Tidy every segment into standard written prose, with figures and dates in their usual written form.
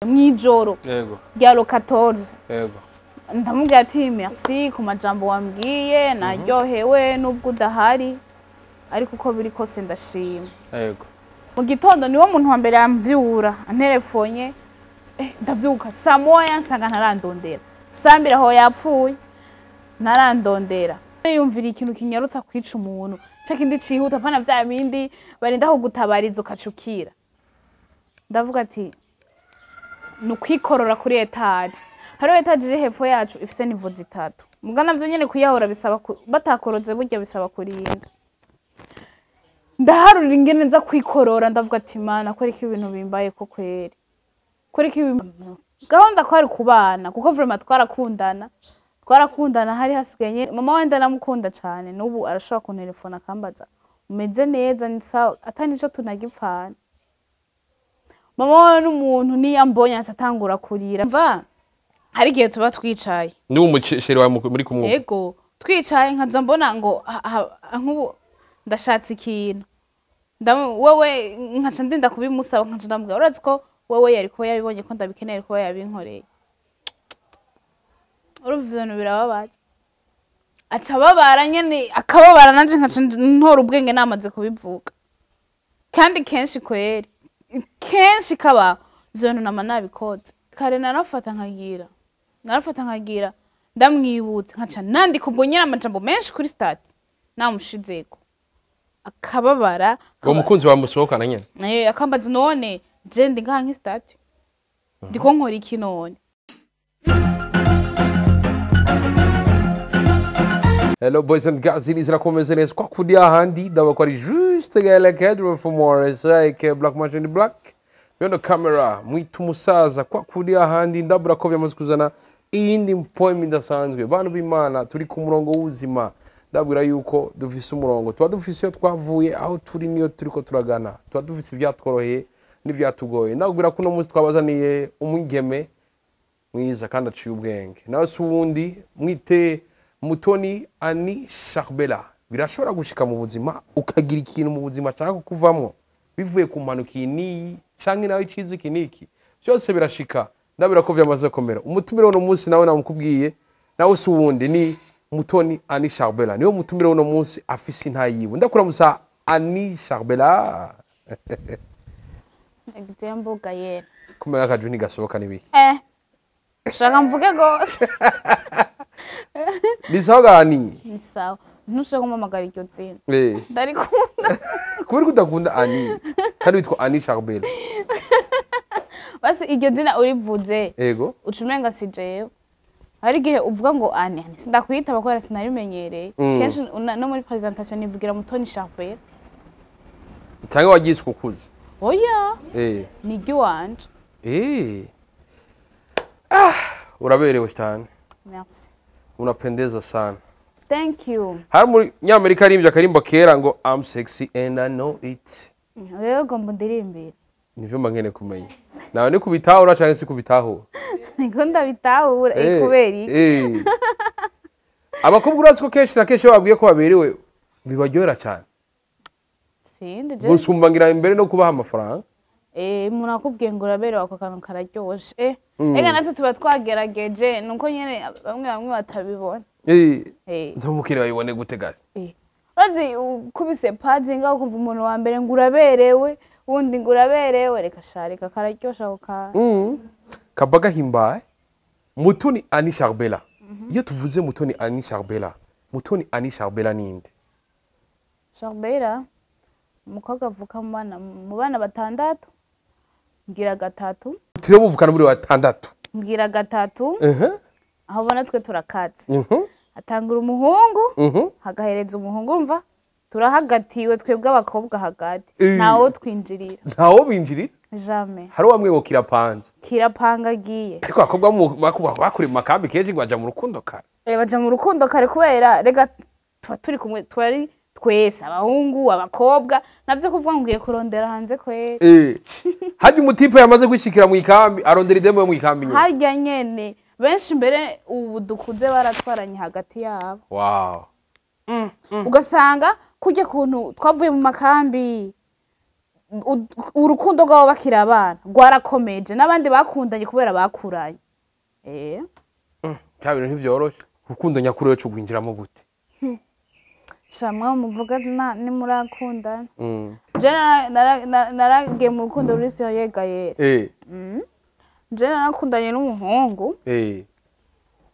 Mw'ijoro rya le 14, Yego. ndamubwira ati: "Merci ku majambo wambwiye, naryohewe nubwo udahari, ariko uko biri kose ndashima." Mu gitondo niwo muntu wa mbere yamvyura, anterefonye. Ndavyuka saa 1, nsanga ntarandondera. Saa 2 aho yapfuye, ntarandondera. Yumvira ikintu kinyarutsa kwica umuntu, ca kindi cihuta, pana vya bindi barinda kugutabariza ukacukira. Ndavuga ati ni ukwikorora kuri étage. Hariho étage iri hepfo yacu ifise niveau 3, muga navyo nyene kuyahora bisaba batakorotse burya bisaba kurinda. Ndaharura ingene nza kwikorora, ndavuga ati: "Mana, kwereka ibintu bimbaye ko kweri, kwereka ibintu gahunda ko ari kubana." Kuko vraiment twarakundana, twarakundana. Hari hasigaye mama wenda ndamukunda cane, n'ubu arashobora kuntelefona akambaza: "Umeze neza? Ni sawa?" Atari nico tunagipfana. Mama wawe n'umuntu niyo ambonye aca atangura kurira. Mva hari igihe tuba twicaye, Ni umu chéri wawe muri kumwe? Ego, twicaye nkaza mbona ngo nk'ubu ndashatse ikintu, wewe nkaca ndinda kubimusaba, nkaca ndamubwira: "Urazi ko wewe yari kuba yabibonye ko ndabikeneye, kuba yabinkoreye." Urumva ivyo bintu birababaje, aca ababara nyene, akababara, nanje nkaca ntora ubwenge namaze kubivuga. Kandi kenshi kweri, kenshi kabaho ivyo bintu nama nabikoze kare. Narafata nkagira ndamwibutsa, nkaca nandika ubwo nyene amajambo menshi kuri statut namushizeko, akababara. Uwo mukunzi wawe musohokana nyene? Eh, akambaza: "None je ndi ngaha nk'i statut, ndiko nkora iki none?" Hello boys and girls, nizera ko mumeze neza kwa kundi ahandi ndaba ko ari juste Gaël Kedro for more like Black Machine Black behind the camera, mwita umusaza kwa kundi ahandi. Ndabura ko byamaze kuzana iyindi poem idasanzwe. Bantu b'Imana, turi ku murongo w'ubuzima. Ndabwira yuko dufise umurongo, tuba dufise iyo twavuye, aho turi niyo turiko turagana, tuba dufise ivyatworoheye n'ivyatugoye. Ndabwira ko uno munsi twabazaniye umwigeme mwiza kandi aciye ubwenge, nawe si uwundi, mwite Mutoni Ani Charbela. Birashobora gushika mu buzima ukagira ikintu mu buzima ashaka kuvamwo bivuye ku mpanuka iyi n'iyi, canke nawe iciza iki n'iki, byose birashika. Ndabira ko vyamaze komera. Umutumire w'uno munsi nawe namukubwiye, nawe si uwundi, ni Mutoni Ani Charbela, niwe mutumire w'uno munsi, afise inta yiwe. Ndakuramusa Ani Charbela. Mbuga yera. Kumenya akaju ntigasohoka n'ibiki? Eh, ushaka mvuge gose? Ni sawa gani? Ni sawa. Ntushobora kumpamagara iryo zina. Eh. Ndarikunda. Kubera ko udakunda Ani kandi witwa Ani Charbela? Basi iryo zina urivuze, uca umenga si jewe. Hari igihe uvuga ngo Ani, Ani, sindakwitaba kubera sinarimenyereye. Kenshi no muri présentation nivugira Mutoni Charbel. Cyangwa wagiye ukuze? Oya. Ni iry'iwanje. Eh. Ah, uraberewe cyane. Merci. Unapendeza sana. Thank you. Hari muri nyamerika arimbye akarimbo kera ngo "I'm sexy and I know it." Rero ugomba undirimbire. Nivyo mba nkeneye kumenya nawe, ni kubitahura cyangwa si kubitahura? Niko ndabitahura. Eh, kubera iki? Eh. Abakobwa urazi ko kenshi na kenshi iyo babwiye ko baberewe bibaryohera cyane. Sindi je. Gusumba ngira imbere no kubaha amafaranga. Eh, umuntu akubwiye ngo uraberewe, ako kantu kararyoshe. Eh, ega natwe tuba twagerageje, nuko nyene bamwe bamwe batabibona. Eh. Eh. Ntumukire babibone gute gari? Eh. Urazi ukubise pazi ngaho ukumva umuntu wa mbere ngo uraberewe, wundi ngo uraberewe, reka sha, reka, kararyoshe ako kantu. Kaba gahimbaye. Mutoni Ani Charbela, iyo tuvuze Mutoni Ani Charbela, Mutoni Ani Charbela ninde? Charbera, umukobwa avuka mu bana 6, ngira 3. Turiho buvukana muri 6? Ngira 3. Aho ubona twe turakaze. Atangura umuhungu, hagahereza umuhungu. Mva turahagatiwe twebwe abakobwa hagati. Ntawo twinjirira. Ntawo binjirira? Jamais. Hari wamwe ngo kirapanze. Kirapanga agiye. Ariko abakobwa bakuriye mu makambi kenshi ngo baja mu rukundo kare. Eh, baja mu rukundo kare kubera rega tuba turi kumwe, twari twese, abahungu, abakobwa, navyo kuvuga ngo ngiye kurondera hanze kwera. Eh. Harya umu type yamaze kwishikira mu ikambi arondera idemo yo mu ikambi nyene? Harya nyene benshi mbere ubu dukuze baratwaranye hagati yabo. Ugasanga kurya kuntu twavuye mu makambi. Urukundo rwabo bakiri abana rwarakomeje n'abandi bakundanye kubera bakuranye. Bya bintu ntivyoroshe. Urukundo nyakuri rero cugwinjiramo gute? Shamwa muvuga nimurakundana. Je naragiye mu rukundo ruri sérieux gayere. Je narakundanye n'umuhungu.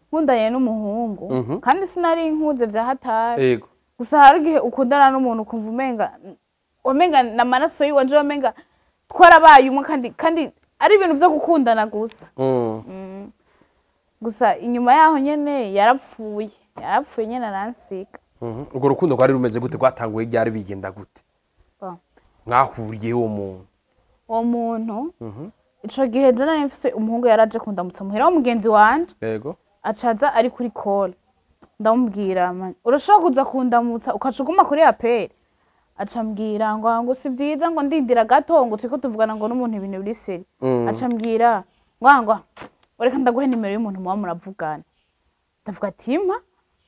Nkundanye n'umuhungu. Kandi sinari nkuze vya hatari. Gusa hari igihe ukundana n'umuntu ukumva umenga n'amaraso yiwanje, umenga twarabaye umwe, kandi ari ibintu vyo gukundana gusa. Gusa inyuma yaho nyene yarapfuye nyene aransiga. Urwo rukundo rwari rumeze gute? Rwatanguye ryari, bigenda gute? Bon. Mwahuriye uwo muntu? Uwo muntu, ico gihe je nari mfise umuhungu yaraje kundamutsa muhira w'umugenzi wanje. Acaza ari kuri call, ndamubwira: "Man, urashobora kuza kundamutsa ukaca uguma kuri appel?" Aca ambwira ngo si vyiza, ngo ndindira gato, ngo turiko tuvugana ngo n'umuntu ibintu biri sérieux. Aca ambwira ngo reka ndaguhe nimero y'umuntu muba muravugana. Ndavuga ati: "Mpa."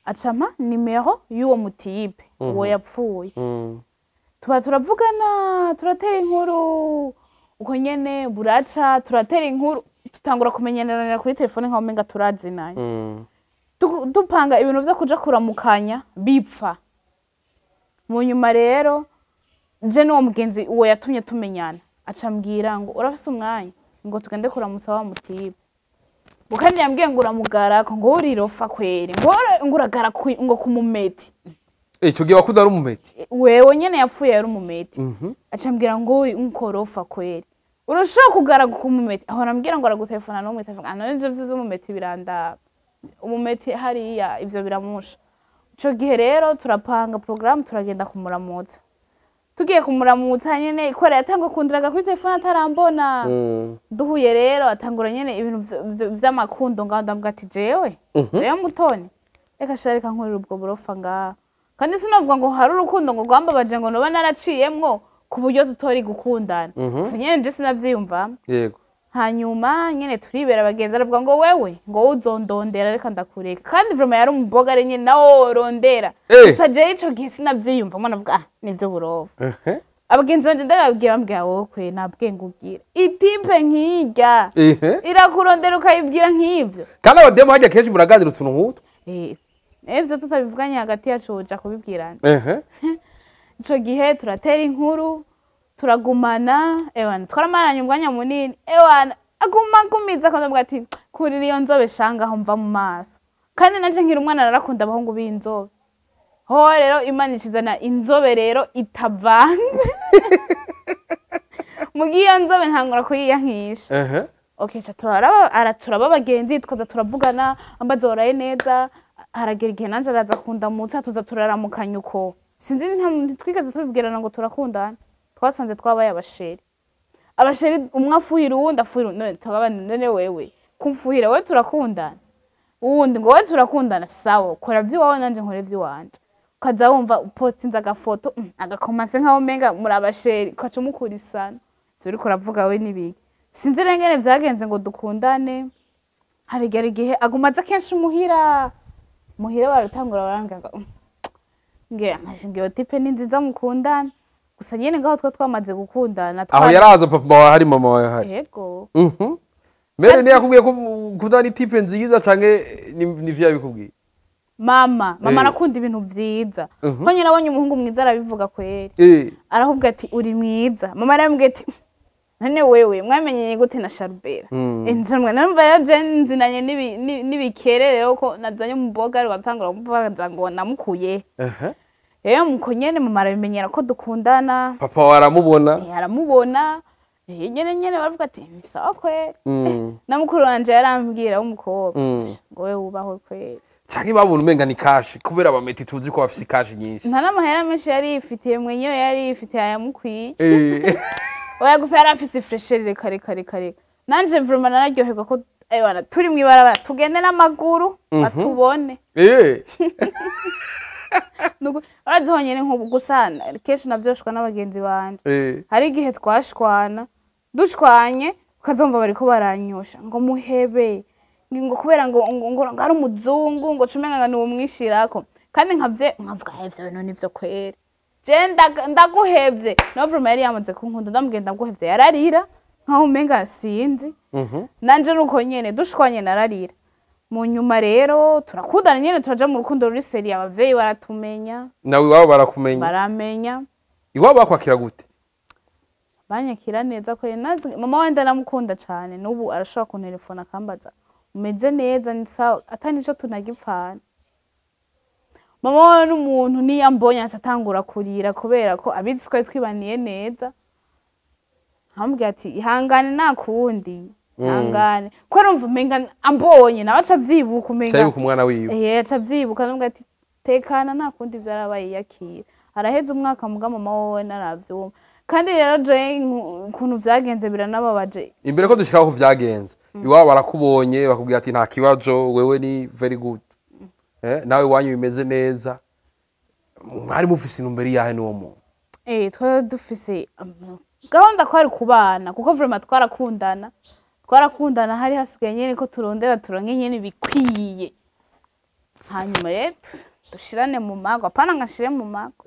Aca ampa nimero y'uwo mutipe, uwo yapfuye. Tuba turavugana, turatera inkuru uko nyene, buraca turatera inkuru, tutangura kumenyeranira kuri telefone nkaho umenga turazinanye. Dupanga ibintu vyo kuja kuramukanya bipfa. Mu nyuma rero je n'uwo mugenzi, uwo yatumye tumenyana, aca ambwira ngo: "Urafise umwanya ngo tugende kuramutsa wa mutipe?" Ngo kandi yambwiye ngo: "Uramugarako, ngo urirofa kweri, ngo uragara ngo kumumeti." Ico gihe wakunda ari umumeti? Wewe nyene yapfuye yari umumeti. Aca ambwira ngo: "Nkorofa kweri, urashobora kugaraga kumumeti." Aho arambwira ngo aragutelefona n'umwe telefone. Ah, none ivyo vy'umumeti birandaba, umumeti hariya ivyo biramusha. Ico gihe rero turapanga programme, turagenda kumuramutsa. Tugiye kumuramutsa nyene, kubera yatanguye kundiraga kuri telefone atarambona. Duhuye rero atangura nyene ibintu vy'amakundo ngaho. Ndavuga ati: Jewe Mutoni, reka sha, reka nkorera ubwo burofa ngaha." Kandi sinavuga ngo hari urukundo ngo rwambabaje, ngo noba naraciyemwo ku buryo tutori gukundana. Gusa nyene je sinavyiyumvamo. Hanyuma nyene turibera abagenzi. Aravuga ngo: "Wewe, ngo wowe uzondondera, reka ndakureka." Kandi vraiment yari umubogare nyene, nawe worondera. Gusa jewe ico gihe sinavyiyumvamo, navuga: "Ah, nivyo burofa." Abagenzi banje ndababwiye, bambwira: "Wowe kwe nta bwenge ugira, itype nk'irya irakurondera ukayibwira nk'ivyo." Kandi abademu hajya kenshi muraganira utuntu nk'utwo. Ivyo tutabivuganye hagati yacu woja kubibwirana? Ico gihe turatera inkuru, turagumana, ewana twaramaranye umwanya munini. Ewana aguma agumiza akavuga ati: "Kurira iyo nzobe shangaho mva mu maso." Kandi nanje nkiri umwana narakunda abahungu b'inzobe. Ho rero Imana icizana inzobe rero itavanze, mugihe iyo nzobe ntangura kuyiyankisha. Okay, ca turaba abagenzi, tukaza turavugana, ambaza waraye neza. Haragera igihe nanje araza kundamutsa, tuza turaramukanya uko. Sinzi, ntitwigeze tubibwirana ngo turakundana. Twasanze twabaye abachéri, abachéri, umwe afuhira uwundi, afuhira uwundi. None tukabana, none wewe kumfuhira, wewe turakundana, uwundi ngo: "Wowe turakundana." Sawa, kora vy'iwawe nanje nkore ivy'iwanje. Ukaza wumva upostinze agafoto, agakomase nkaho umenga muri abachéri, ukaca umukura isano. Ivyo uriko uravuga we n'ibiki? Sinzi rero ingene vyagenze ngo dukundane. Harigera igihe aguma aza kenshi muhira. Muhira baratangura barambwira ngo nge nge iyo type ni nziza, mukundana. Gusa nyene ngaho twe twamaze gukundana. Aho yaraza papa wawe hari, mama wawe hari? Yego. Mere ntiyakubwiye ko ukundana n'itype nziza, canke ni vyo yabikubwiye? Mama arakunda ibintu vyiza. Ko nyine abonye umuhungu mwiza arabivuga kweri. Aravuga ati: "Uri mwiza." Mama arambwira ati: "None wewe mwamenyanye gute na Sharbera?" Njamwe numva rero je nzinanye n'ibikere rero ko nazanye umuboga rwatangura kumubaza ngo namukuye. Rero muko nyene mama arabimenyera ko dukundana. Papa wawe aramubona? Aramubona. Nyene baravuga ati: "Ni sawa kweri." Na mukuru wanje yarambwira w'umukobwa ngo: "Wewe wubahwe kweri." Canke babona umenga ni cash, kubera abameti tuzi ko bafise cash nyinshi. Nta n'amahera menshi yari yifitiye, mwenyewe yari yifitiye ayamukwiye. Oya, gusa yari afise ifraîcheur. Reka reka reka reka, nanje vraiment nararyoherwa ko ewana turi mw'ibarabara, tugende n'amaguru batubone. Urazi honyene nk'ubu gusa kenshi navyoshwa n'abagenzi banje. Hari igihe twashwana, dushwanye ukazumva bariko baranyosha ngo muhebe, ngo kubera ngo ari umuzungu, ngo cumenga ngo niwumwishirako. Kandi nkavye nkavuga: "Eh, ivyo bintu nivyo kweri." Je ndaguhevye. No, vraiment yari yamaze kunkunda. Ndamubwiye ndaguhevye, yararira nkaho umenga sinzi. Nanje nuko nyene dushwanye nararira. Mu nyuma rero turakundana nyene, turaja mu rukundo ruri sérieux, abavyeyi baratumenya. Nawe iwabo barakumenya? Baramenya. Iwabo bakwakira gute? Banyakira neza ko nazi mama wanje aramukunda cane. N'ubu arashobora kuntelefona akambaza umeze neza, ni sawa, ata nico tunagipfana. Mama wawe n'umuntu niyo ambonye aca atangura kurira kubera ko abizi twari twibaniye neza. Nkamubwira ati ihangane, nta kundi, ihangane, ko urumva umenga ambonye nawe aca avyibuka umenga Cyayibuka umwana wiwe. Eh, aca avyibuka. Ndamubwira ati tekana, nta kundi, vyarabaye, yakira. Araheze umwaka muga mama wowe naravyumva. Kandi rero je ukuntu vyagenze biranababaje. Imbere ko dushika aho vyagenze, iwabo barakubonye, bakubwira ati nta kibazo, wewe ni very good, nawe iwanyu bimeze neza. Mwari mufise intumbero iyahe n'uwo muntu? Eh, twari dufise gahunda ko ari kubana, kuko vraiment twarakundana, twarakundana. Hari hasigaye nyene ko turondera turonke nyene bikwiye, hanyuma rero dushirane mu mago, apana ngashire mu mago,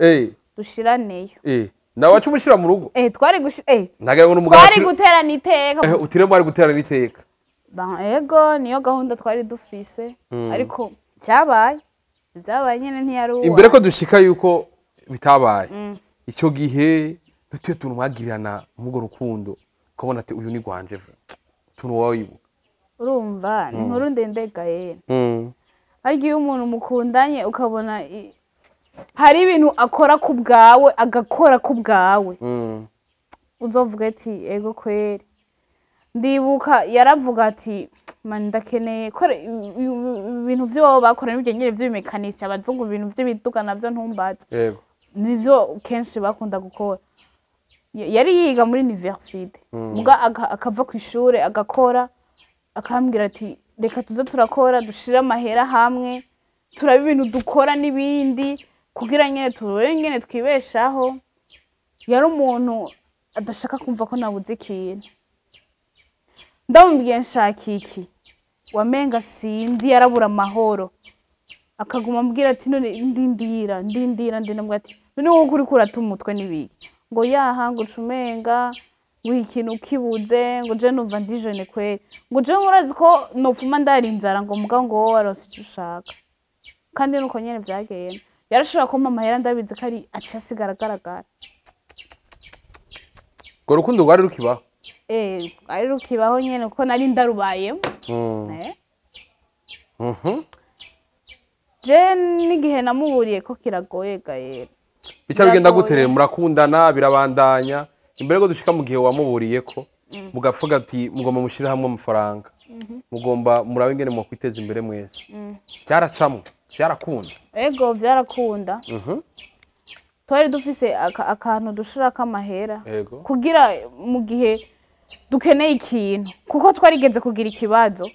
dushiraneyo. Nawe waca umushira mu rugo? Eh, twari Ntagira ngo n'umugabo twari guterana iteka. Utire mwari guterana iteka. Ba, ego, niyo gahunda twari dufise, ariko byabaye byabaye nyene, ntiyari uwa Imbere ko dushika yuko bitabaye, ico gihe nutuye tuntu mwagirirana muri urwo rukundo ukabona ati uyu ni gwanje vraiment, utuntu wowe wibuka? Urumva ni inkuru ndende gahera. Ariko iyo umuntu mukundanye ukabona hari ibintu akora ku bwawe, agakora ku bwawe, uzovuga ati ego kweri. Ndibuka yaravuga ati man, ndakeneye ko ibintu vy'iwabo bakora n'ibyo nyene vy'ibimekanisi, abazungu, ibintu vy'ibiduga navyo ntumbaze. Nivyo kenshi bakunda gukora. Yari yiga muri université, muga akava kw'ishure agakora, akambwira ati reka tuze turakora, dushire amahera hamwe, turabe ibintu dukora n'ibindi kugira nyene turore nyene twibeshaho. Yari umuntu adashaka kumva ko nabuze ikintu. Ndamubwiye nshaka iki, wamenga sinzi, yarabura amahoro, akaguma ambwira ati none ndindira, ndindira, ndindira. Ati none wowe uriko urata umutwe n'ibiki? Ngo yaha, ngo ucumenga ngo ikintu ukibuze, ngo je numva ndi jeune kweri, ngo je urazi ko nofuma ndara inzara, ngo muga ngo wowe waronse ico ushaka. Kandi nuko nyene vyagenda. Yarashobora kumpa amahera ndabizi ko ari aciye asigara agaragara. Urwo rukundo rwari rukibaho? Eh, ari rukibaho nyene, kuko nari ndarubayemo. Je n'igihe namuburiye ko kiragoye gayera. Bica bigenda Biragoye. gute rero? Murakundana, birabandanya. Imbere ko dushika mu gihe wamuburiye ko mugavuga ati mugomba mushire hamwe amafaranga, mugomba murabe ingene mwakwiteza imbere mwese, vyaracamwo, vyarakunda? Ego, vyarakunda. Twari dufise akantu dushirako amahera kugira mu gihe dukeneye ikintu, kuko twarigeze kugira ikibazo,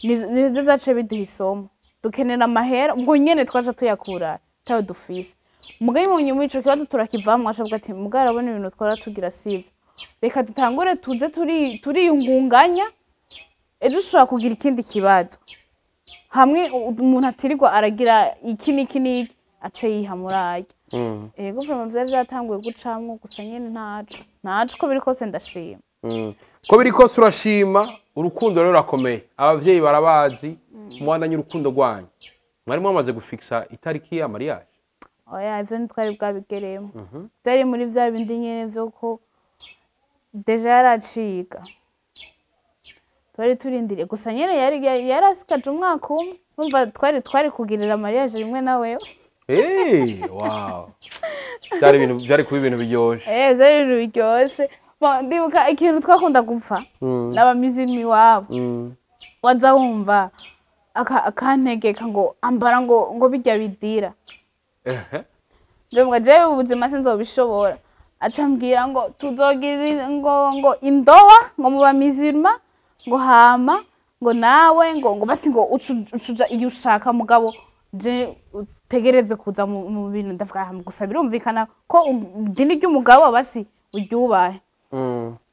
nivyo vyaciye biduha isomo. Dukenera amahera, ubwo nyene twaca tuyakura tayo dufise. Mugabe mu nyuma ico kibazo turakivamwo, acavuga ati mugabe arabona ibintu twara tugira sivyo, reka dutangure tuze turiyungunganya, ejo ushobora kugira ikindi kibazo, hamwe umuntu atirirwa aragira iki n'iki n'iki, ace yiha muri arya. Ego, vraiment vyari vyatanguye gucamwo, gusa nyene ntaco, ntaco, uko biri kose ndashima. Ko biri kose urashima. Urukundo rero rurakomeye, abavyeyi barabazi, mubandanye urukundo rwanyu. Mwari mwamaze gufixa itariki ya mariage? Oya, ivyo ntitwari bwabigeremo. Vyari muri vya bindi nyene vyuko déjà yaraciga, twari turindiriye gusa nyene yarasikaje umwaka umwe. Urumva twari kugirira mariage rimwe na wewe. Hey, wow. Byari ibintu, byari kuba ibintu biryoshe. Eh, vyari ibintu biryoshe. Bon, ndibuka ikintu twakunda gupfa n'abamizimi iwabo. Waza wumva akantegeka ngo ambara ngo bijya bidira. Njye jewe ubuzima sinzobishobora. Aca ambwira ngo tuzogira ngo indowa ngo mu bamizirima, ngo hama ngo nawe ngo basi ngo ucuja iyo ushaka, mugabo je utegereze kuza mu bintu. Ndavuga "Ah, gusa birumvikana ko idini ry'umugabo basi uryubahe."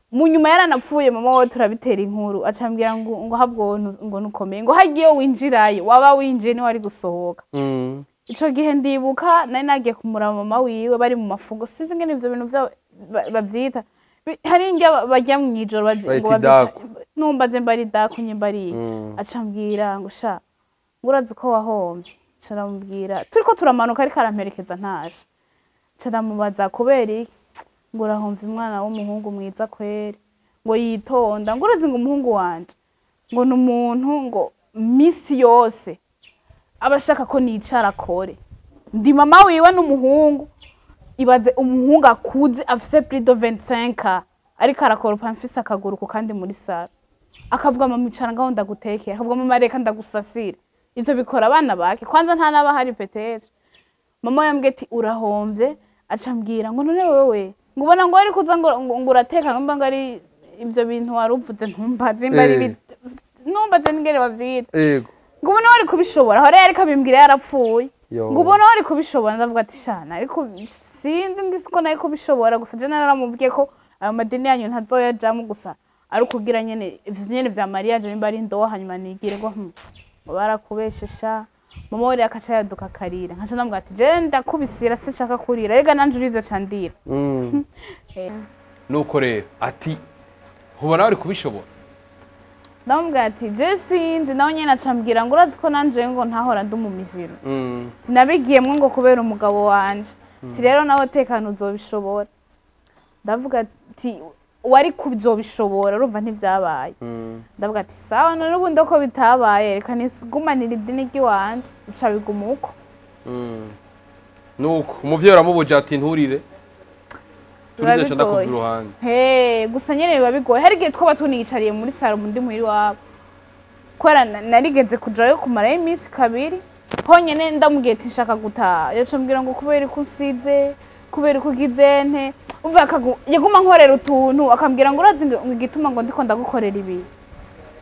Mu nyuma yaranapfuye mama we, turabitera inkuru, acambwira ngo habwo ngo nukomeye, ngo hagiye winjirayo waba winjiye niwe ari gusohoka. Ico gihe ndibuka nari nagiye kumuraba mama wiwe bari mu mafungo, sinzi ingene ivyo bintu vyabo bavyita. Hari indya barya mw'ijoro Bayita ngo bavyita idaku. Numbaze mba ari idaku nyimba ari iki. Aca ambwira ngo: "Sha, ngo urazi ko wahomvye?" Nca ndamubwira, turiko turamanuka ariko aramperekeza ntaje, nca ndamubaza kubera iki. Ngo: "Urahomvye umwana w'umuhungu mwiza kweri," ngo "yitonda," ngo "urazi," ngo "umuhungu wanje," ngo "ni umuntu," ngo "misi yose aba ashaka ko nicara akore, ndi mama wiwe n'umuhungu." Ibaze umuhungu akuze afise plus de 25 ans ariko arakoropa mfise akaguru ku kandi muri salo, akavuga: "Mama, icara ngaho ndagutekera," akavuga: "Mama, reka ndagusasira." Ivyo bikora abana bake, kwanza nta n'abahari peut-être. Mama yambwiye ati: "Urahomvye." Aca ambwira ngo: "None wewe," ngo "ubona ngo wari kuza ngo urateka," ngo mba ngo ari ivyo bintu wari uvuze, ntumbaze imba ari ntumbaze n'ingene bavyita. Ngo ubona wari kubishobora? Aho rero ariko abimbwira yarapfuye. Yo. Ngo ubona wari kubishobora? Ndavuga ati: "Shana, ariko sinzi ndi ko nari kubishobora." Gusa je naramubwiye ko ayo madini yanyu ntazoyajamwo, gusa ari ukugira nyene ivyo nyene vya mariage, nimba ari ndoa, hanyuma nigire ngo ngo barakubeshesha. Mama we rero akaca yaduka akarira, nkaca ndamubwira ati: "Je ndakubisira, sinshaka kurira, rega nanje urize ca ndira." Nuko rero ati: "Ubona wari kubishobora?" Ndamubwira ati: "Je sinzi." Nawe nyene aca ambwira ngo: "Urazi ko nanje," ngo "ntahora ndi umumiziro, sinabigiyemwo," ngo "kubera umugabo wanje." Ati: "Rero nawe tekana, uzobishobora." Ndavuga ati: "Wari kuzobishobora, urumva ntivyabaye." Ndavuga ati: "Sawa, none ubundi ko bitabaye, reka nigumanire idini ry'iwanje." Bica biguma uko. Nuko umuvyeyi aramubuje ati: "Nturire." Biba turize ndakuva bigoye. iruhande. He, gusa nyene biba bigoye. Hari igihe twaba tuniyicariye muri salo mundi muhiri iwabo, kubera narigeze kujayo kumarayo iminsi 2 honyene. Ndamubwiye ati: "Nshaka gutaha." Yaca ambwira ngo: "Kubera ko usize, kubera ko ugize nte?" Umva, yaguma nkorera utuntu, akambwira ngo: "Urazi," ngo "igituma," ngo "ndiko ndagukorera ibi,"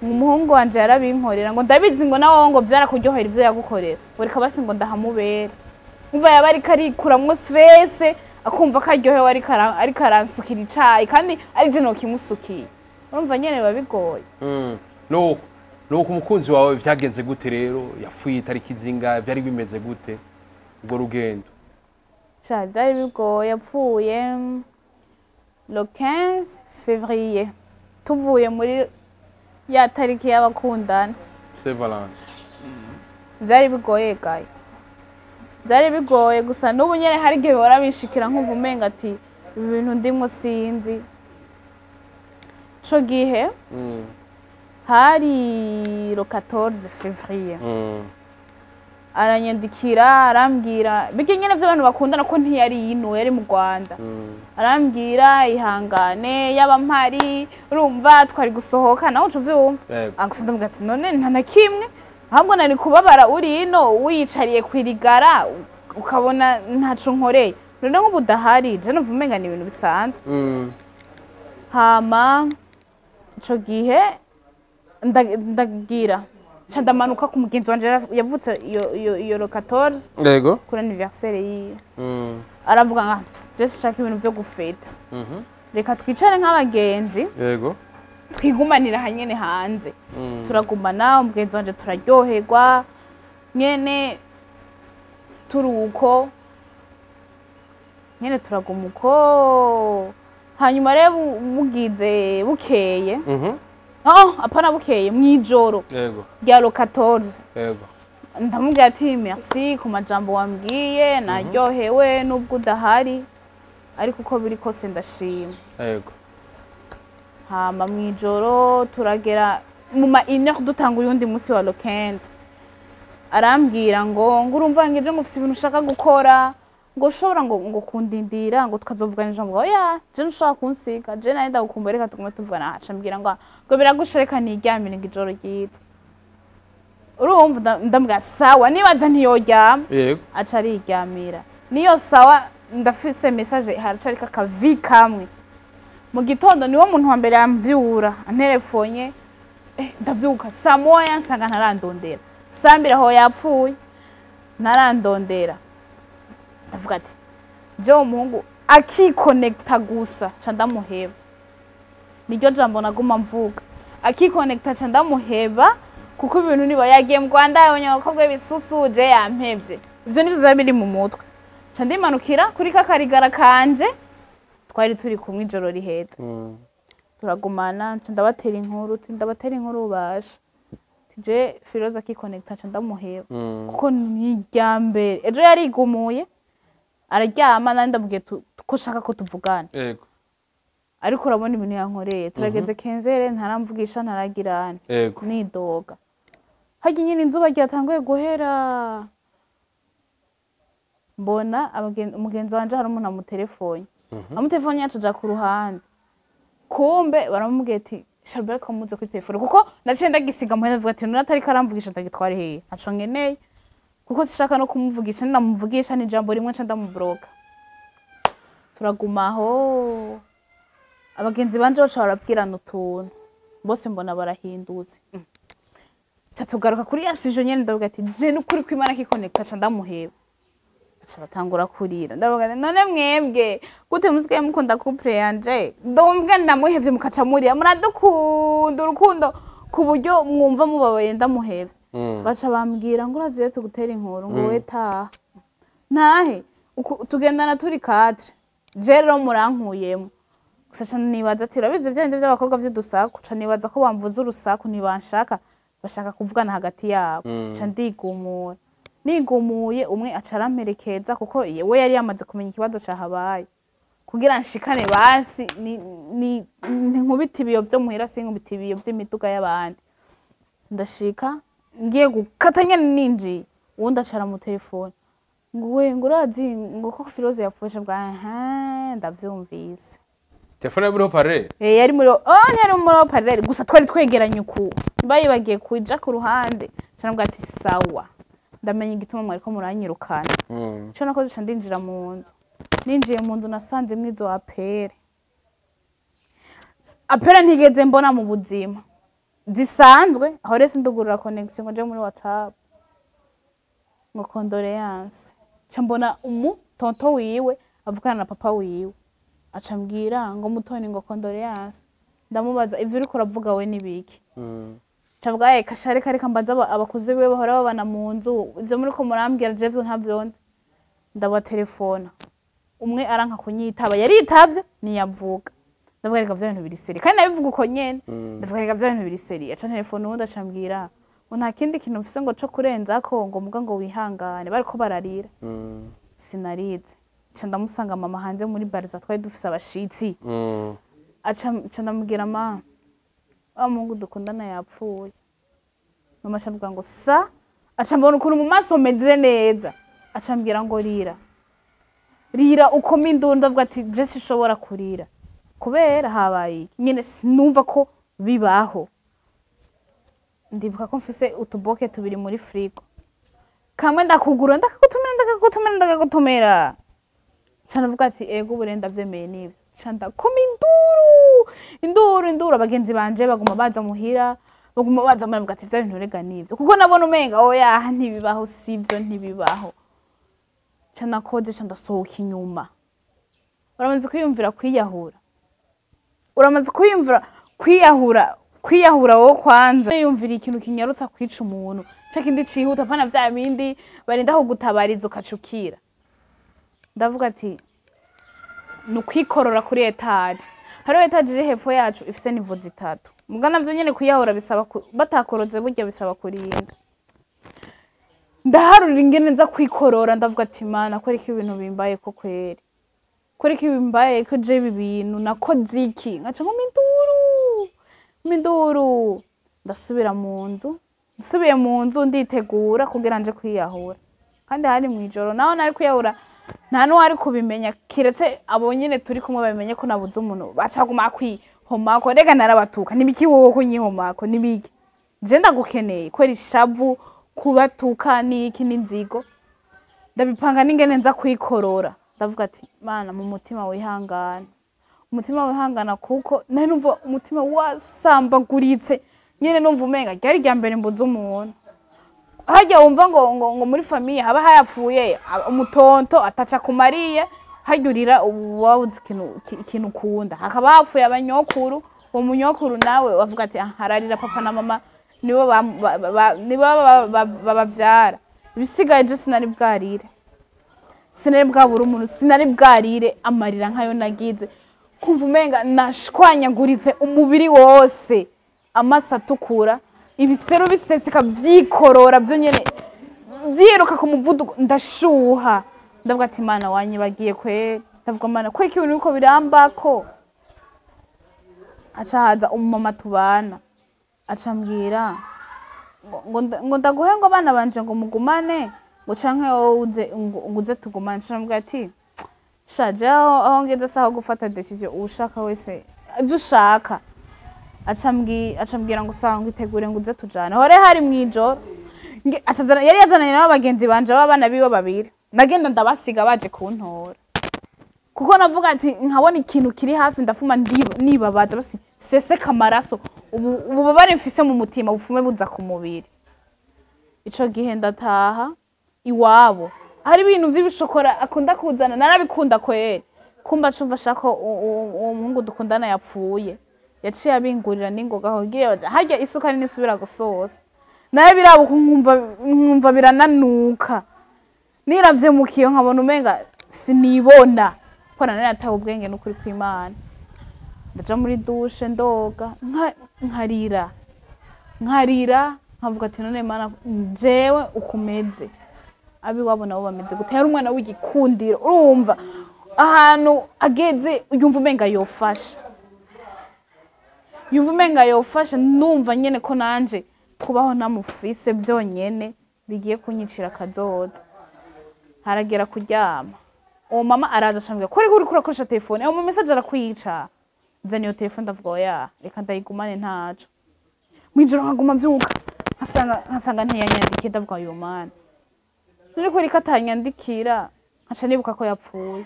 ngo "umuhungu wanje yarabinkorera," ngo "ndabizi," ngo "nawe," ngo "vyarakuryohera ivyo yagukorera," ngo "reka basi," ngo "ndahamubera." Umva, yaba ariko arikuramwo stress, akumva ko aryohewe, ariko aransukira icayi kandi ari je nokimusukiye. Urumva nyene biba bigoye. Nuko umukunzi wawe vyagenze gute rero? Yapfuye itariki zingahe? Vyari bimeze gute urwo rugendo? Sha, byari bigoye. Yapfuye le 15 février, tuvuye muri ya tariki y'abakundana. Saint Valentin. Byari bigoye gaye, byari bigoye. Gusa n'ubu nyene hari igihe bihora bishikira nkumva umenga ati: "Ibi bintu ndimwo sinzi." Ico gihe hari le 14 février. Aranyandikira, arambwira bijya nyene vy'abantu bakundana, ko ntiyari ino, yari mu Rwanda. Arambwira: "Ihangane, yaba mpari, urumva twari gusohoka." Nawe uca uvyumva. Yego. Gusa ndamubwira ati: "None nta na kimwe, ahubwo nari kubabara uri ino wiyicariye kwirigara, ukabona ntaco nkoreye. None nk'ubu udahari, je numva umenga ni ibintu bisanzwe." Hama ico gihe ndagira nca ndamanuka ku mugenzi wanje yavutse iyo le 14, kuri anniversaire yiwe. Aravuga nga: "Je sinshaka ibintu vyo gufeta, reka twicare nk'abagenzi, twigumanira hanyene hanze." Turagumana umugenzi wanje, turaryoherwa nyene, turi uko nyene, turaguma uko. Hanyuma rero bugize bukeye, oh, apana bukeye, mw'ijoro rya le 14, ndamubwira ati: "Merci ku majambo wambwiye, naryohewe nubwo udahari, ariko uko biri kose ndashima." Hama mw'ijoro turagera mu ma 1h, dutanga uyundi munsi wa le 15. Arambwira ngo: "Urumva," ngo "ejo," ngo "ufise ibintu ushaka gukora," ngo "ushobora," ngo "kundindira," ngo "tukazovugana ejo." Ngo: "Oya, je ntushobora kunsiga, je nawe ndagukumbuye, reka tugume tuvugana." Aca ambwira ngo: "Biragusha, reka niryamire," ngo "ijoro ryiza." Urumva, ndamubwira: "Sawa." Nibaza ntiyoryama. Aca ariryamira. Niyo sawa, ndafise message, haracariko akavi kamwe. Mu gitondo niwo muntu wa mbere yamvyura, anterefonye. Ndavyuka saa 1, nsanga ntarandondera. Saa 2 aho yapfuye ntarandondera. Ndavuga ati: "Jewe umuhungu akikonekta gusa ca ndamuheba." Niryo jambo naguma mvuga: akikonekta ca ndamuheba, kuko ibintu niba yagiye mu Rwanda yabonye abakobwa b'ibisusu, je yampevye. Ivyo nivyo vyari biri mu mutwe. Nca ndimanukira kuri kakarigara kanje twari turi kumwe ijoro riheze. Turagumana, nca ndabatera inkuru, uti ndabatera inkuru ubasha je Firoza akikonekta nca ndamuheba, kuko ni irya mbere ejo yarigumuye araryama, nandi ndamubwiye ko shaka ko tuvugana. Ariko urabona ibintu yankoreye, turageze kenzere ntaramvugisha, ntaragirana. Nidoga harya nyine inzuba ryatanguye guhera, mbona umugenzi wanje hari umuntu amutelefone, amutelefone yacu aja ku ruhande, kumbe baramubwiye ati Charbel ko muze kuri telefone, kuko naciye ndagisiga muhera, ndavuga ati none atariko aramvugisha ndagitwara hehe? Ntaco nkeneye, kuko sishaka no kumuvugisha, ninamuvugisha ni ijambo rimwe nca ndamubroka. Turaguma aho, abagenzi banje baca barabwirana utuntu, bose mbona barahindutse. Ca tugaruka kuri ya sujet nyene, ndavuga ati je nukuri ko Imana akikonekta ca ndamuheba. Baca batangura kurira, ndavuga ati none mwebwe gute musigaye mukunda couple yanje? Ndombwe ndamuhevye mukaca murira, muradukunda urukundo ku buryo mwumva mubabaye ndamuhevye. Baca bambwira ngo uraziye tugutera inkuru, ngo we taha ntahe. Tugendana turi quatre, je rero murankuyemo gusa. Ca nibaza ati urabizi bya bindi by'abakobwa vy'udusaku, ca nibaza ko bamvuze urusaku, ntibanshaka, bashaka kuvugana hagati yabo. Ca ndigumura, nigumuye umwe aca aramperekeza, kuko we yari yamaze kumenya ikibazo cahabaye, kugira nshikane basi ni nkubita ibiyo vyo muhira, sinkubita ibiyo vy'imiduga y'abandi. Ndashika, ngiye gukata nyene ninjiye, uwundi acara mu telefone ngo we ngo urazi ngo ko Firoze yapfushe bwa aha, ndavyumvise. Telefone yari muri haut-parleur? Eh, yari muri, oh, ntiyari muri haut-parleur, gusa twari twegeranye uku, bayibagiye kuja ku ruhande. Ca ati sawa, ndamenya igituma mwariko muranyirukana. Ico nakoze, ca ndinjira mu nzu. Ninjiye mu nzu nasanzemwo izo appels, appels ntigeze mbona mu buzima zisanzwe. Aho rero sindugurura connexion ngo nje muri WhatsApp ngo condoléances, ca mbona umu tonton wiwe avugana na papa wiwe, aca ambwira ngo Mutoni ngo condoléances. Ndamubaza ivyo uriko uravuga we nibiki? Cavuga kasha reka reka mbaza abakuze biwe bahora babana mu nzu, ivyo muriko murambwira je vyo ntavyo nzi. Ndabatelefona, umwe aranka kunyitaba, yaritavye ntiyavuga. Ndavuga reka vya bintu biri sérieux, kandi nabivuga uko nyene. Ndavuga reka vya bintu biri sérieux. Aca telefone uwundi, aca ambwira ngo nta kindi kintu mfise ngo co kurenzako, ngo muga ngo wihangane, bariko bararira. Sinarize, nca ndamusanga mama hanze muri bariza, twari dufise abashitsi. Aca nca ndamubwira ma wa muhungu dukundana yapfuye. Mama aca avuga ngo sa, aca mbona ukuntu mu maso meze neza, aca ambwira ngo rira rira ukoma induru. Ndavuga ati je sinshobora kurira kubera habaye iki nyene, sinumva ko bibaho. Ndibuka ko mfise utuboke tubiri muri frigo, kamwe ndakugura, ndakagutumira, ndakagutumira, ndakagutumira. Nca ndavuga ati ego ubu rero ndavyemeye nivyo. Nca ndakoma induru, induru, induru, abagenzi banje baguma baza muhira, baguma baza muhira, ati vya bintu rega nivyo, kuko nabona umenga oya ntibibaho, sivyo, ntibibaho. Nca nakoze, nca ndasohoka inyuma. Uramaze kwiyumvira kwiyahura? Uramaze kwiyumvira kwiyahura? Kwiyahura wowe kwanza yumvira ikintu kinyarutsa kwica umuntu, ca kindi cihuta, pana vya bindi barinda kugutabariza ukacukira. Ndavuga ati ni ukwikorora kuri étage. Hariho étage iri hepfo yacu ifise niveau zitatu. Muga navyo nyene kwiyahura bisaba batakorotse burya bisaba kurinda. Ndaharura ingene nza kwikorora, ndavuga ati Mana, kwereka ibintu bimbaye ko kweri, kwereka ibimbaye ko je ibi bintu nakoze iki? Nkaca nkoma induru, induru. Ndasubira mu nzu, nsubiye mu nzu nditegura kugira nje kwiyahura, kandi hari mw'ijoro naho nari kwiyahura nta n'uwari kubimenya kiretse abo nyene turi kumwe babimenye ko nabuze umuntu, bacaguma kwihomako. Rega narabatuka, nibiki wowe kunyihomako, nibiki je ndagukeneye kwera ishavu kubatuka niki n'inzigo. Ndabipanga n'ingene nza kwikorora, ndavuga ati Mana, mu mutima wihangana, umutima wihangana, kuko nari numva umutima wasambaguritse nyene, numva umenga ryari rya mbere mbuze umuntu. Harya wumva ngo muri famille haba hayapfuye umutonto ataca kumariye, harya urira wabuze ikintu ukunda, hakaba hapfuye abanyokuru, uwo munyokuru nawe wavuga ati ah, hararira papa na mama nibo babavyara. Ibisigaye je sinari bwarire, sinari bwabura umuntu, sinari bwarire amarira nkayo nagize, kumva umenga nashwanyaguritse umubiri wose, amaso atukura, ibiseru biseseka vyikorora vyo nyene vyiruka ku muvuduko, ndashuha. Ndavuga ati Mana wanyibagiye kweri, ndavuga Mana kweki ibintu biriko birambako. Aca haza umumama tubana, aca ambwira ngo ndaguhe ngo abana banje ngo mugumane, ngo canke wowe uze, ngo uze tugumane. Aca ambwira ati sha jewe aho ngeze saho gufata decision, uwushaka wese ivyo ushaka. Aca ambwira ngo sawa, ngo itegure ngo uze tujane. Hore hari mwijoro. Yari yazananye n'abagenzi banje b'abana biwe babiri, nagenda ndabasiga baje kuntora, kuko navuga ati nkabona ikintu kiri hafi ndafuma nibabaza basi seseka amaraso, ububabare mfise mu mutima bufume buza ku mubiri. Ico gihe ndataha iwabo, hari ibintu vy'ibishokora akunda kuzana, narabikunda kweri. Kumba cumva ashaka ko uwo muhungu dukundana yapfuye, yaciye abingurira n'ingoga kugira baza harya isukari nisubira gusosa. Nawe birabo nkumva birananuka, niravye mu kiyo nkabona umenga sinibona, ko nari natawe ubwenge n'ukuri kw'Imana. Ndaja muri dushe ndoga, nkarira, nkarira, nkavuga ati none Mana jewe ukumeze, abiwabo nabo bameze gute? Yari umwana w'igikundiro, urumva ahantu ageze yumva umenga yofasha, yumva umenga yofasha. Numva nyene ko nanje kubaho ntamufise vyonyene bigiye kunyicira akazoza. Haragera kuryama, uwo mama araza acambwira ko uriko urakoresha telefone, uwo message arakwica. Nzana iyo telefone ndavuga oya reka ndayigumane ntaco. Mwijoro nkaguma mvyuka nkasanga ntiyanyandikiye, ndavuga yo Mana none ko reka atanyandikira, nkaca nibuka ko yapfuye.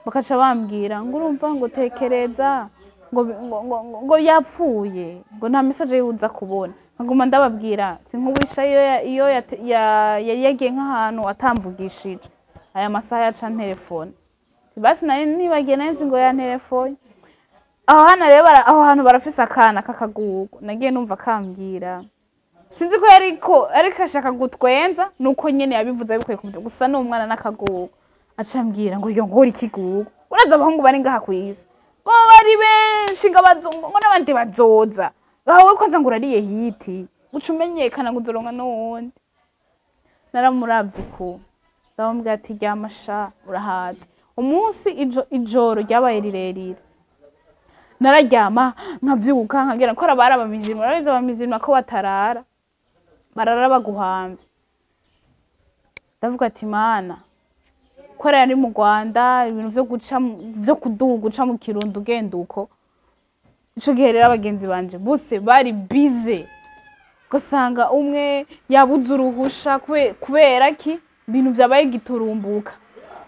Bakaca bambwira ngo urumva ngo tekereza ngo yapfuye, ngo nta message yuza kubona. Nkaguma ndababwira ati nk'uwisha iyo yari yagiye nk'ahantu atamvugishije, aya masaha yaca ntelefone. Basi nari nibagiye, nari nzi ngo ya telefone. Aho hano rero aho hantu barafise akana k'akagugu, nagiye numva kambwira, sinzi ko yariko ariko ashaka gutwenza, nuko nyene yabivuze abikuye ku mutima, gusa n'umwana n'akagugu. Aca ambwira ngo yo ngora ikigugu, uraza abahungu bari ngaha kw'isi ngo bari benshi, ngo abazungu ngo n'abandi bazoza, aho we kwanza ngo urariye hiti uca umenyekana ngo uzoronka n'uwundi. Naramuravye uku ndamubwira ati ryama sha urahaze. Umunsi ijoro ryabaye rirerire, nararyama nkavyuka nkagira ko arabara abamizirima, urabizi abamizirima ko batarara, barara baguhamvye. Ndavuga ati Mana ko yari mu Rwanda, ibintu vyo guca vyo kuduga uca mu Kirundo ugenda uko. Ico gihe rero abagenzi banje bose bari busy, ugasanga umwe yabuze uruhusha kubera ki ibintu vyabaye giturumbuka,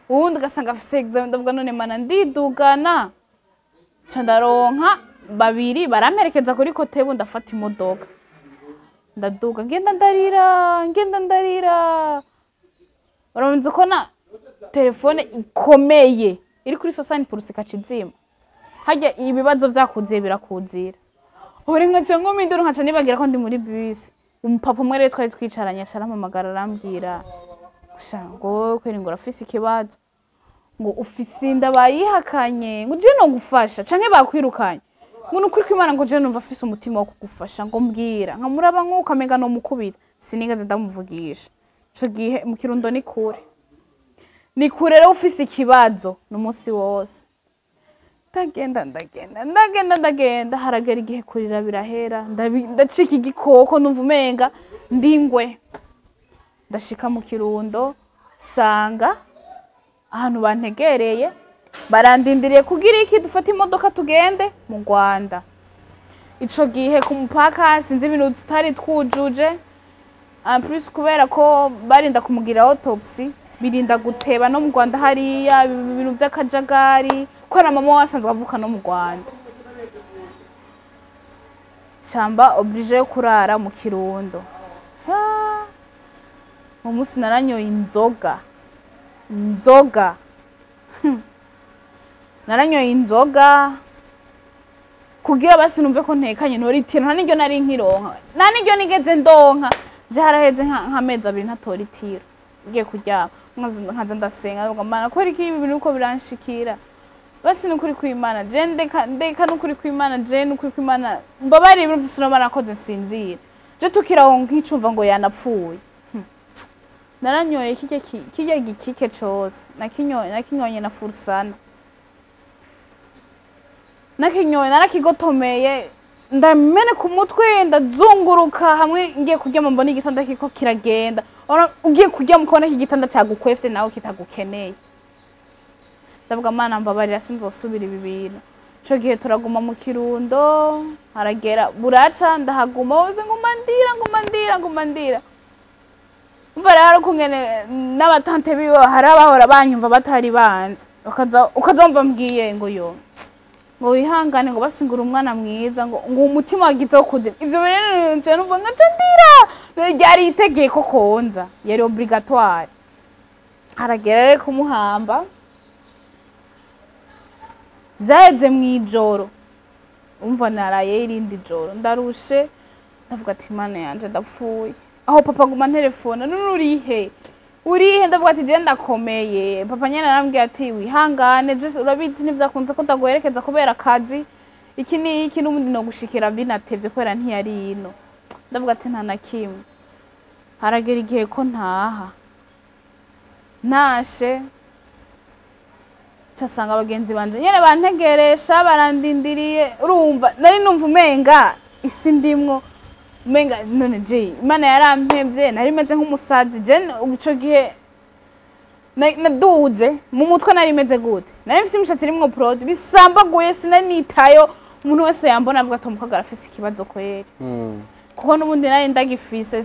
uwundi ugasanga afise examen. Ndavuga none Mana ndidugana, nca ndaronka babiri baramperekeza kuri kotebu, ndafata imodoka ndaduga, ngenda ndarira, ngenda ndarira. Urabona ko na telefone ikomeye iri kuri 60% ikaca izima, harya ibibazo vyakuziye birakuzira. Uri nkaca nkoma induru, nkaca nibagira ko ndi muri bisi. Umupapa umwe rero twari twicaranye aca arampamagara arambwira sha ngo kweri ngo urafise ikibazo, ngo ufise inda bayihakanye, ngo je no gufasha canke bakwirukanye, ngo nukuri kw'Imana ngo je numva afise umutima wo kugufasha, ngo mbwira. Nkamuraba nkuko amenga no mukubita, sinigeze ndamuvugisha. Ico gihe mu Kirundo ni kure, ni kure rero ufise ikibazo n'umunsi wose. Ndagenda ndagenda ndagenda ndagenda, haragera igihe kurira birahera, ndacika igikoko numva umenga ndingwe. Ndashika mu Kirundo sanga ahantu bantegereye barandindiriye kugira iki dufate imodoka tugende mu Rwanda. Ico gihe ku mupaka sinzi ibintu tutari twujuje, en plus kubera ko barinda kumugira autopsy birinda guteba no mu Rwanda hariya ibintu vy'akajagari, ko na mama wasanzwe avuka no mu Rwanda. Shamba obligé yo kurara mu Kirundo. Mu munsi naranyoye inzoga, inzoga naranyoye inzoga kugira basi numve ko ntekanye, ntoritira nta niryo nari nkironka, nta niryo nigeze ndonka. Je haraheze nk'amezi abiri ntatora itiro. Ngiye kuryama nkaza ndasenga, ndavuga: "Mana, kubera iki ibi bintu uko biranshikira?" Basi nukuri kw'Imana, je ndeka, ndeka, nukuri kw'Imana, je nukuri kw'Imana, mbabarira ibintu vyose noba nakoze nsinzira. Je tukiraho nkicumva ngo yanapfuye. Naranyoye kirya kirya gikike cose, nakinyoye, nakinyoye na furusana, nakinyoye, narakigotomeye, ndameneka umutwe, ndazunguruka hamwe. Ngiye kuryama mbona igitanda kiriko kiragenda. Ugiye kuryama ukabona ko igitanda cagukwefte nawe kitagukeneye. Ndavuga: "Mana, mbabarira, sinzosubira ibi bintu." Ico gihe turaguma mu Kirundo, haragera buraca, ndahaguma hose, nguma ndira, nguma ndira, nguma ndira. Umva rero, hari ukungene n'abatante biwe hari abahora banyumva batari banzi, bakaza, ukaza wumva mbwiye ngo yo, ngo wihangane, ngo basingura umwana mwiza, ngo umutima wagize wo kuzima ivyo bintu. Nje numva nkaca ndira. Ryari itegeko konza, yari obligatoire. Haragera rero kumuhamba, vyaheze mw'ijoro. Umva, naraye irindi joro ndarushe, ndavuga ati: "Mana yanje, ndapfuye." Aho papa aguma ntelefona: "None urihe? Urihe?" Ndavuga ati: "Je ndakomeye." Papa nyene arambwira ati: "Wihangane, je urabizi ntivyakunze ko ndaguherekeza kubera akazi, iki n'iki, n'ubundi nogushikira binatevye kubera ntiyari ino." Ndavuga ati: "Nta na kimwe." Haragera igihe ko ntaha, ntashe casanga abagenzi banje nyene bantegeresha, barandindiriye. Urumva, nari numva umenga isi ndimwo, umenga none je Imana yarampevye. Nari meze nk'umusazi je ico gihe. Naduze mu mutwe, nari meze gute? Nari mfise imishatsi irimwo produit bisambaguye, sinari nitayo. Umuntu wese yambona avuga ati: "Umukobwa arafise ikibazo kweri." Kuko n'ubundi nari ndagifise,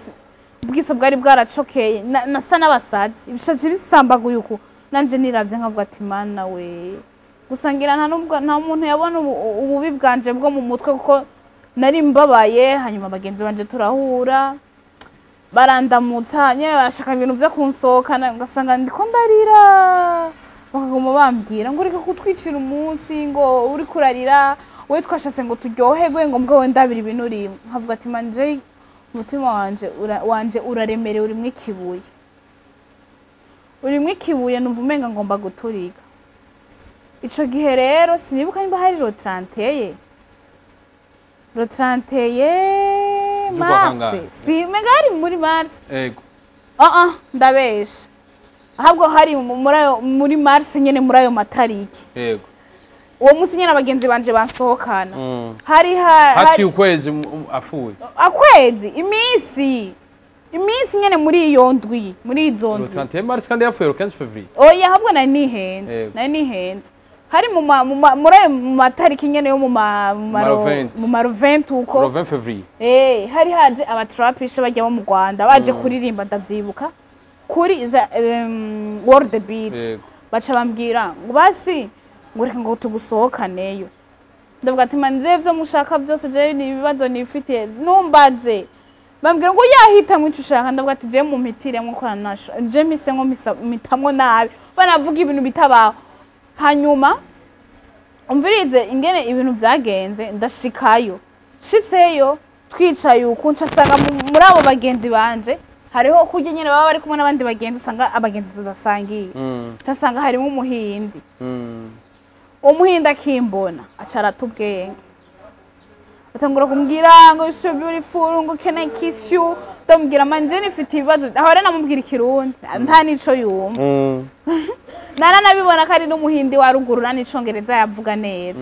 ubwiso bwari bwaracokeye, nasa n'abasazi, ibishatsi bisambaguye uku. Nanje niravye nkavuga ati: "Mana we." Gusa ngira nta nubwo nta muntu yabona ububi bwanje bwo mu mutwe, kuko nari mbabaye. Hanyuma bagenzi banje turahura, barandamutsa nyene, barashaka ibintu vyo kunsohokana, ugasanga ndiko ndarira, bakaguma bambwira ngo: "Ureke kutwicira umunsi, ngo uriko urarira we, twashatse ngo turyoherwe, ngo mbwa we ndabira ibintu urimo." Nkavuga ati: "Manje umutima wanje wanje uraremerewe, urimwo ikibuye, urimwo ikibuye, numva umenga ngomba guturika." Ico gihe rero sinibuka nimba hari le 31, le 31 Z'ukwa mars. Kangahe? Si umenga hari muri mars. Ah ah, ndabesha, ahubwo hari muri ayo, muri mars nyene, muri ayo matariki. Uwo munsi nyene abagenzi banje bansohokana, hari Haciye ukwezi afuye. Akwezi, iminsi nyene muri iyo ndwi, muri izo Le ndwi. 31 mars kandi yapfuye le 15 février. Oya, ahubwo nari nihenze. Nari nihenze, hari muri ayo matariki nyene yo mu Maro 20. mu maro 20 uko. Le 20 février. Eh, hari haje abatrapishe bajya bo mu Rwanda, baje kuririmba, ndavyibuka, kuri za World Beach. Baca bambwira ngo basi, ngo reka ngo tugusohokaneyo. Ndavuga ati: "Man, je vyo mushaka byose, je ni ibibazo nifitiye, numbaze." Bambwira ngo yahitamwo ico ushaka. Ndavuga ati: "Je mumpitiremwo ko nasho je mpisemwo mpitamwo nabi, banavuga ibintu bitabaho." Hanyuma umvirize ingene ibintu vyagenze. Ndashikayo, nshitseyo twicaye uku, ncasanga muri abo bagenzi banje hariho kurya nyene baba bari kumwe n'abandi bagenzi, usanga abagenzi tudasangiye. Ncasanga harimo umuhindi. Uwo muhindi akimbona aca arata ubwenge, atangura kumbwira ngo: "You so beautiful," ngo: "Can I kiss you?" Ndamubwira: "Manje nifite ibibazo." Aho rero namubwira ikirundi, nta nico yumva. Naranabibona ko ari n'umuhindi wa ruguru, nta n'icongereza yavuga neza.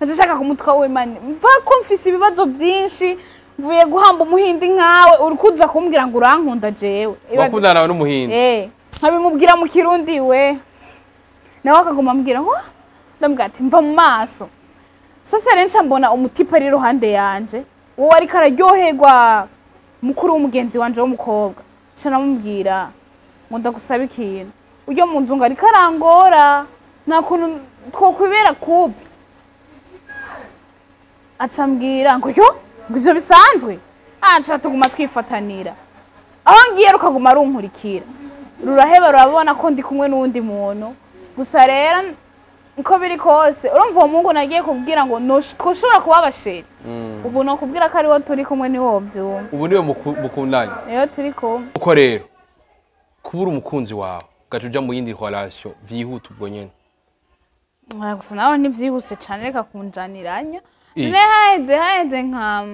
Nshaka kumutwa we: "Mani, mva ko mfise ibibazo byinshi, mvuye guhamba umuhindi nkawe, uri kuza kumbwira ngo urankunda jewe?" Wakundana nawe n'umuhindi? Eh, nkabimubwira mu kirundi, we nawe akaguma ambwira ngo, ndamubwira ati: "Mva mu maso." Sasa rero nca mbona umutipe ari iruhande yanje, uwo ariko araryoherwa, mukuru w'umugenzi wanje w'umukobwa. Nca namubwira ngo: "Ndagusaba ikintu, uryo mu nzu ngo ariko arangora, nta kuntu twokwibera couple?" Aca ambwira ngo: "Yo," ngo: "ivyo bisanzwe." Aca tuguma twifatanira, aho ngiye rukaguma runkurikira, ruraheba rurabona ko ndi kumwe n'uwundi muntu. Gusa rero uko biri kose, urumva, uwo muhungu nagiye kubwira ngo twoshobora kuba aba chéri, ubu nokubwira ko ariwo turi kumwe, niwo wovyumva. Ubu niwe mukundanye? Niyo turi kumwe. Uko rero Kubura umukunzi wawe ugaca uja mu yindi relation vyihuta ubwo nyene? Gusa nawe ntivyihuse cane, reka kunjaniranya. Eh. None haheze nka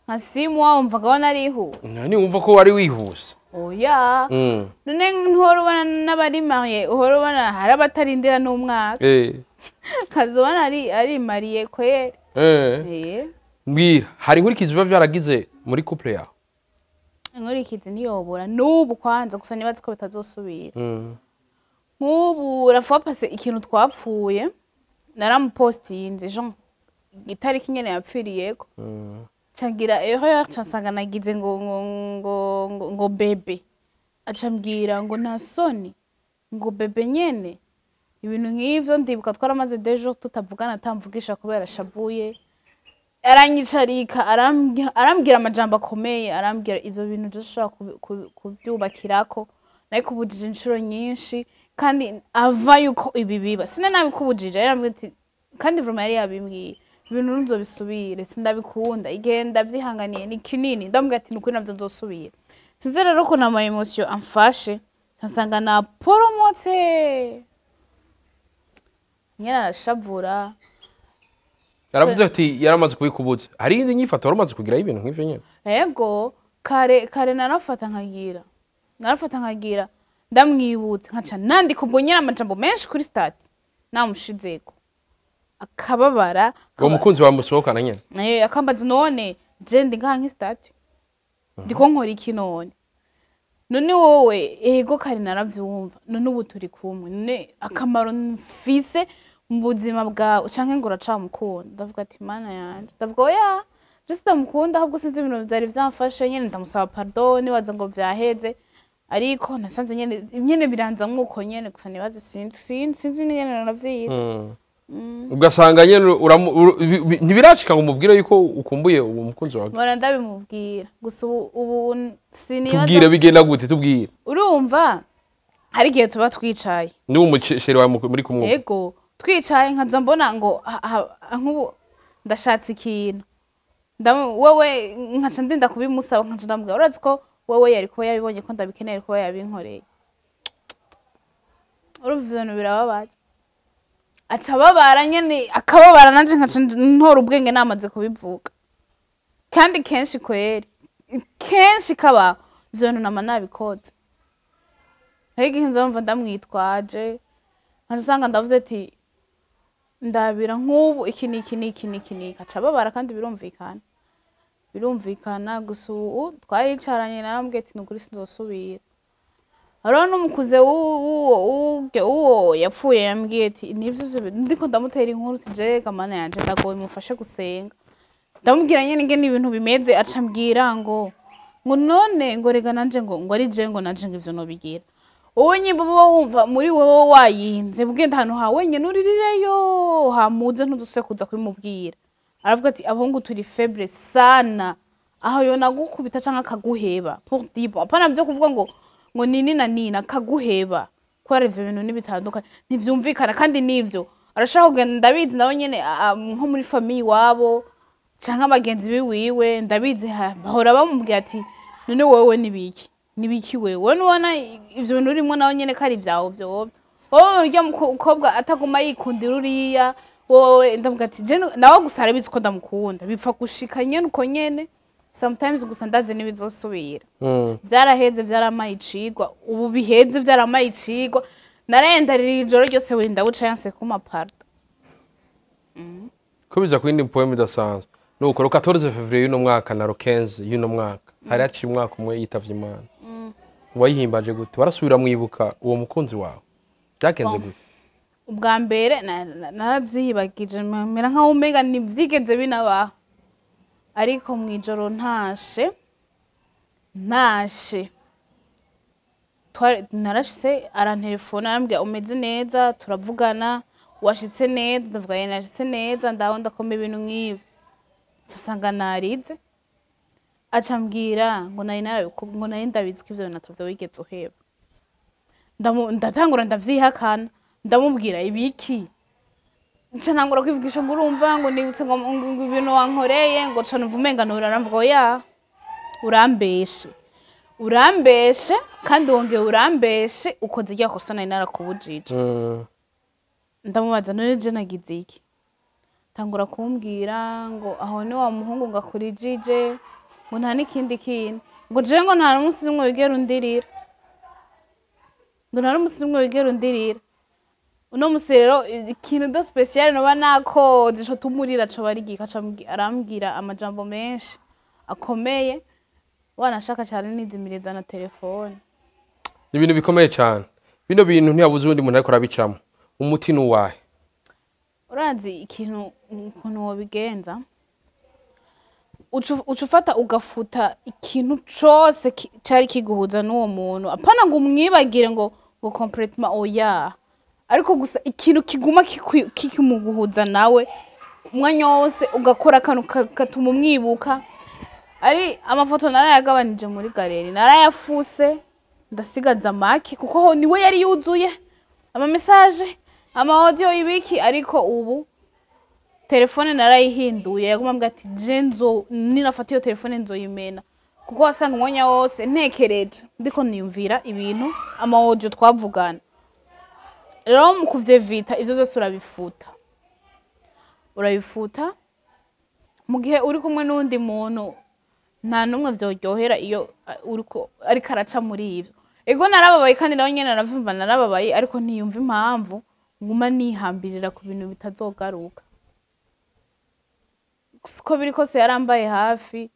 6 mois, wumvaga wo narihuse? None wumva ko wari wihuse? Oya. None ntuhora ubona n'abari mariés, uhora ubona hari abatarindira n'umwaka? Kazobona ari marié kweri. Mbwira, hari inkurikizi biba vyaragize muri couple yawe? Inkurikizi ntiyobora n'ubu kwanza, gusa nibazi ko bitazosubira. Nk'ubu la fois passée ikintu twapfuye, naramupostinze Jean itariki nyene yapfiriyeko, cangira erreur, ca nsanga nagize ngo bébé, aca ambwira ngo nta soni, ngo bébé nyene, ibintu nk'ivyo. Ndibuka twaramaze 2 jours tutavugana, atamvugisha kubera ashavuye, aranyicarika, arambwira amajambo akomeye, arambwira ivyo bintu dushobora kuvyubakirako, nabikubujije inshuro nyinshi kandi ava yuko ibi biba sina nabikubujije. Yarambwira ati, kandi vraiment yari yabimbwiye, ibintu ntuzobisubire, sindabikunda, igihe ndavyihanganiye ni kinini. Ndamubwira ati nukuri navyo nzosubira. Sinzi rero ukuntu ama émotions amfashe, nsanga naporomotse nyene, arashavura. Yaravuze ati yaramaze kubikubuza. Hari iyindi nyifato wari umaze kugiraho ibintu nk'ivyo nyene? Ego, kare kare narafata nkagira ndamwibutsa, nkaca nandika ubwo nyene amajambo menshi kuri statut namushizeko, akababara. Uwo mukunzi wawe musohokana nyene? Akambaza none je ndi ngaha nk'i statut, ndiko nkora iki none? None wowe, ego kare naravyumva, none ubu turi kumwe, none akamaro mfise mu buzima bwawe, canke ngo uracamukunda? Ndavuga ati mana yanje, ndavuga oya, je sindamukunda, ahubwo sinzi ibintu vyari vyamfashe nyene, ndamusaba pardon, nibaza ngo vyaheze, ariko nasanze nyene nyene biranzamwo uko nyene. Gusa nibaze, sinzi nyene naravyita. Ugasanga nyene ntibiracika ngo umubwire yuko ukumbuye uwo mukunzi wawe? Mpora ndabimubwira, gusa ubu sinibaza. Tubwire, bigenda gute? Tubwire. Urumva hari igihe tuba twicaye. Niba umu chéri wawe muri kumwe? Yego, twicaye nkaza mbona ngo nk'ubu ndashatse ikintu, wewe nkaca ndinda kubimusaba, nkaca ndamubwira urazi ko wewe yari kuba yabibonye ko ndabikeneye, kuba yabinkoreye. Urumva ivyo bintu birababaje, aca ababara nyene, akababara, nanje nkaca ntora ubwenge namaze kubivuga. Kandi kenshi kweri, kenshi kabaho ivyo bintu nama nabikoze. Hari igihe nzumva ndamwitwaje, nkaca usanga ndavuze ati ndabira nk'ubu iki n'iki n'iki n'iki n'iki, aca ababara, kandi birumvikana. Gusa ubu twaricaranye, narambwiye ati nukuri sinzosubira. Hariho n'umukuze w'uwo yapfuye yambwiye ati nivyo ivyo bintu, ndiko ndamutera inkuru ati jega mana yanje ndagoye, mufashe gusenga. Ndamubwira nyene ingene ibintu bimeze, aca ambwira ngo none ngo rega nanje ngo ari je, ngo nanje ngo ivyo nobigira. Wowe nyimba uba wumva muri wowe wayinze, bugenda ahantu ha wenyene uririreyo, hamuze ntudusubire kuza kubimubwira. Aravuga ati abahungu turi faible sana, aho yonagukubita canke akaguheba pour dire bon, apana vyo kuvuga ngo nini na nini, akaguheba kubera ivyo bintu ntibitandukanye, ntivyumvikana. Kandi nivyo arashaka kugenda, ndabizi nawe nyene, nko muri famille iwabo canke abagenzi biwiwe, ndabizi bahora bamubwira ati none wewe nibiki nibiki, wewe nubona ivyo bintu urimwo nawe nyene ko ari ivyawe vyovyo, wowe urya mukobwa ataguma yikundira uriya wowe. Ndavuga ati je nawe gusa arabizi ko ndamukunda, bipfa gushika nyene uko nyene sometimes, gusa ndazi ntibizosubira. Vyaraheze, vyaramaye icigwa, ubu biheze vyaramaye icigwa. Narayendarira ijoro ryose burinda buca yanse kuma pardon. Ko biza ku yindi poème idasanzwe, nuko le 14 février y'uno mwaka na le 15 y'uno mwaka hari haciye umwaka umwe yitavye Imana. Wayihimbaje gute? Warasubira mwibuka uwo mukunzi wawe? Byagenze Bon. gute? Ubwa mbere naravyiyibagije, mera nkaho umenga ntivyigeze binabaho, ariko mw'ijoro ntashe narashitse, arantelefona, arambwira umeze neza, turavugana, washitse neza? Ndavuga ye nashitse neza, ndaho ndakoma ibintu nk'ivyo, nsanga narize, aca ambwira ngo nari narabikubwiye, ngo nari ndabizi ko ivyo bintu atavyo wigeze uheba. Ndatangura ndavyihakana, ndamubwira ibiki, nca ntangura kwivugisha ngo urumva ngo nibutse ngo ibintu wankoreye, ngo ca numva umenga nora, aramvuga oya urambeshe. Urambeshe kandi wongeye urambeshe, ukoze rya kosa nari narakubujije. Ndamubaza: "None je nagize iki?" Tangura kumbwira ngo aho ni wa muhungu ngo akurijije, ngo nta n'ikindi kintu, ngo jewe ngo nta n'umunsi n'umwe wigera undirira, ngo nta n'umunsi n'umwe wigera undirira. Uno musi rero ikintu de spécial noba nakoze co tumurira coba ari igiki? Aca arambwira amajambo menshi akomeye, wanashaka cyane nizimiriza na telefone. Ni ibintu bikomeye cyane bino bintu, ntiyabuze uwundi muntu ariko arabicamo. Umuti ni uwahe? Urazi ikintu ukuntu wobigenza? Uca ufata ugafuta ikintu cose cari kiguhuza n'uwo muntu. Apana ngo umwibagire ngo complètement, oya, ariko gusa ikintu kiguma kikimuguhuza nawe umwanya wose, ugakora akantu gatuma umwibuka. Ari amafoto narayagabanije muri galerie, narayafuse, ndasigaza make kuko ho niwe yari yuzuye ama message, ama audio, ibiki. Ariko ubu telefone narayihinduye. Yaguma ambwira ati je nzo ninafata iyo telefone nzoyimena, kuko wasanga umwanya wose ntekereje, ndiko niyumvira ibintu, ama audio twavugana. Rero mu kuvyevita ivyo vyose, urabifuta, urabifuta. Mu gihe uri kumwe n'uwundi muntu, nta n'umwe vyoryohera iyo uriko ariko araca muri ivyo. Ego, narababaye, kandi nawe nyene aravyumva narababaye, ariko ntiyumva impamvu nguma nihambirira ku bintu bitazogaruka. Gusa uko biri kose yarambaye hafi.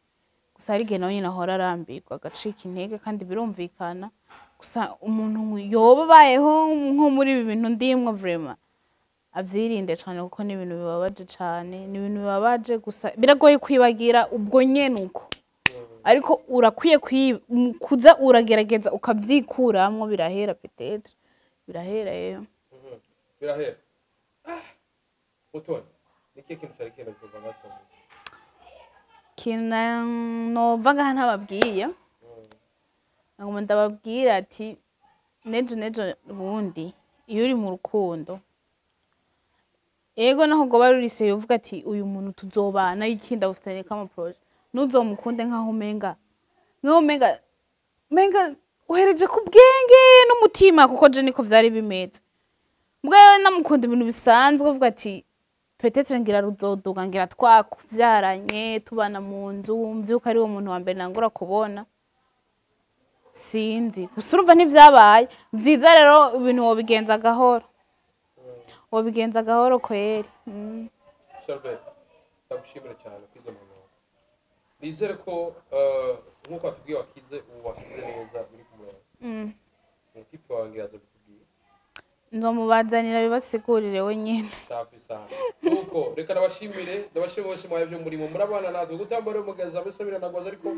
Gusa hari igihe nawe nyene ahora arambirwa, agacika intege, kandi birumvikana. Gusa umuntu yoba abayeho nko muri ibi bintu ndimwo, vraiment avyirinde cane, kuko ni ibintu bibabaje cane, ni ibintu bibabaje. Gusa biragoye kwibagira ubwo nyene uko, ariko urakwiye kuza uragerageza ukavyikuramwo. Birahera, peut-être birahera yewe. Birahera. Mutoni, ni ikihe kintu cyari kenda kuva ngatsomye? Ikintu nova ngaha ntababwiye, ngoma ndababwira ati nejo nejo bundi iyo uri mu rukundo, ego, naho goba rurise, uvuga ati uyu muntu tuzobana, ikindi agufitanye kama projet, ntuzomukunde nkaho umenga uhereje ku bwenge n'umutima, kuko je niko vyari bimeze. Mbwa namukunda ibintu bisanzwe, uvuga ati peut-être ngira ruzoduga, ngira twakuvyaranye, tubana mu nzu, mvyuka ari wo muntu wa mbere nangura kubona, sinzi. Gusa urumva ntivyabaye vyiza. Rero ibintu wobigenza gahoro, wobigenza gahoro kweri. Charles, ndagushimira cyane kwizo mpanuro. Nizere ko nk'uko watubwiye wakize, ubu wakize neza, uri ku murongo. Umutipe wawe ngira azobitubwira. Nzomubazanira bibasigurire we nyene. Safi sana. Nuko reka ndabashimire, ndabashimire bose mwaye byo murimo murabana natwe gutambara umugeza mbese biranagwaza, ariko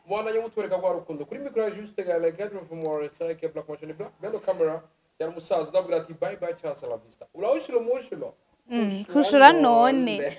mubandanye mutwereka rwa rukundo. Kuri micro ya Juste Gala Cadre from More Black Machine Black Belo camera yari umusaza, ndabwira ati bye bye, chance la vista, urawushira umushiro. Kushura none.